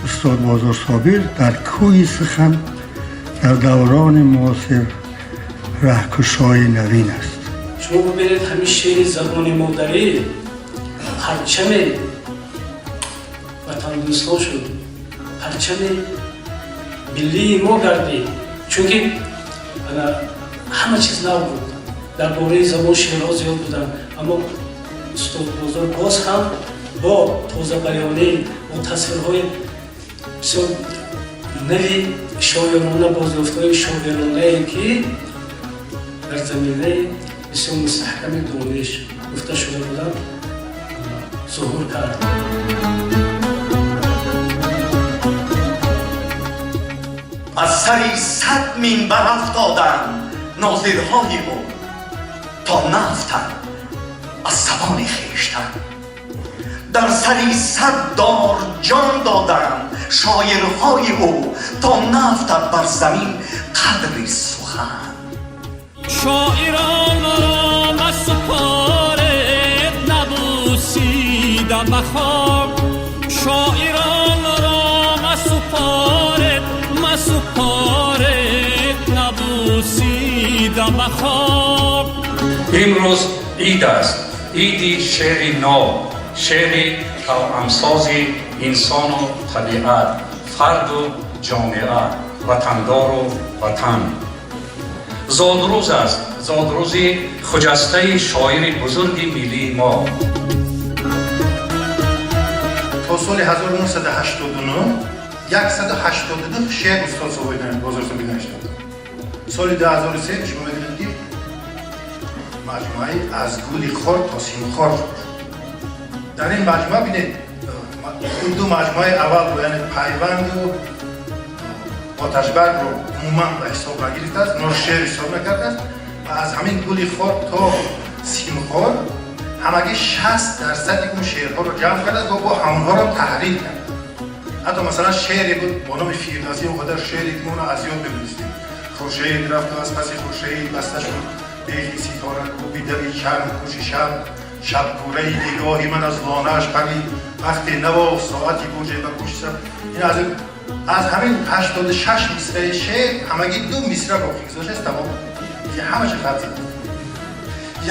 Устод Бозор Собир дар кӯи сухан дар даврони муосир раҳкушои навин аст. Шумо бубинед, ҳамин шеъри забони модарӣ парчами ватандӯстон шуд, парчами миллии мо гардид, чунки ҳама чиз нав буд. Дар бораи забон шеърҳо зиёд буданд, аммо устод Бозор боз ҳам бо тозабаёнӣ, бо тасвирҳои бисёр нави шоирона, бозёфтҳои шоиронае, ки дар заминаи бисёр мустаҳками дониш гуфта шуда буданд, зуҳур кард. Аз сари 100 минбар афтоданд нозирҳои ӯ, то наафтанд аз забони хештан. Дар сари 100 дор ҷон доданд шоирҳои ӯ, то наафтад бар замин қадри сухан. Шоиронро насупоред, набусида ба хок. Шоиронро насупоред, масупоред, набусида ба хок. Имрӯз ид аст, иди шеъри нав, шеъри тавъамсози инсону табиат, фарду ҷомеа, ватандору ватан. Зодрӯз аст, зодрӯзи хуҷастаи шоири бузурги миллии мо. То соли 1989 182 шеър устод Бозор Собир навишта буд. Соли 2003 шумо медонед, ки маҷмӯаи «Аз гули хор то симхор». Дар ин маҷмӯа, бинед, ду маҷмӯаи аввалро, яъне «Пайванду» «Оташбаргро» умуман ба ҳисоб нагирифтааст, онро шеър ҳисоб накардааст ва аз ҳамин «Гули хор то симхор» ҳамагӣ 60 дарсади он шеърҳоро ҷамъ кардааст ва бо ҳамонҳоро таҳрир кард. Ҳатто масалан шеъре буд бо номи «Фирдавсӣ», он қадар шеъре ки мо онро аз ёд медонистем: «Хуршед рафту аз паси хуршед баста шуд бехи ситора кӯби дави чарм пӯши шаб, шабкӯраи нигоҳи ман аз лонааш парид, вақте навохт соати бурҷе ба гӯши саб». Ин аз ҳамин 86 мисраи шеър ҳамагӣ ду мисра боқӣ гузоштааст, тамом, ҳамаша хат зад.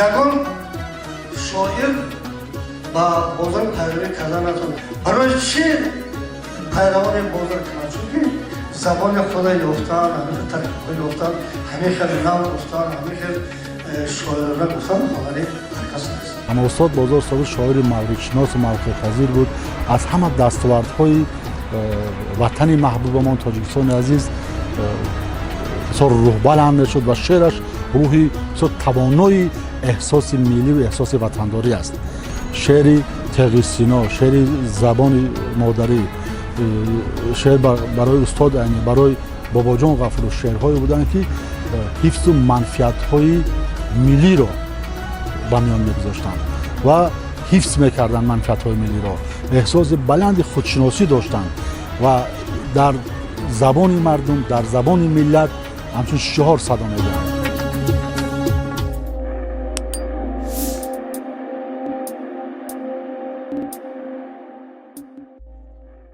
Ягон шоир ба Бозор пайравӣ карда натавонад. Барои чӣ пайравони Бозор кунанд? Чунки забони худа ёфтан, ҳамин хел тариқаҳо ёфтан, ҳамин хел нав гуфтан, ҳамин хел шоирона гуфтан ҳолари ҳар кас нест. Аммо устод Бозор Собир шоири мавридшиносу мавқеъпазир буд. Аз ҳама дастовардҳои ватани маҳбубамон, Тоҷикистони азиз, бисёр рӯҳбаланд мешуд ва шеъраш рӯҳи бисёр тавонои эҳсоси миллию эҳсоси ватандорӣ аст. Шеъри «Теғи Сино», шеъри «Забони модарӣ», шеър барои устод Айнӣ, барои Бобоҷон Ғафуров шеърҳое буданд, ки ҳифзу манфиатҳои миллиро ба миён мегузоштанд ва ҳифз мекарданд манфиатҳои миллиро, эҳсоси баланди худшиносӣ доштанд ва дар забони мардум, дар забони миллат ҳамчун шиор садо медиҳанд.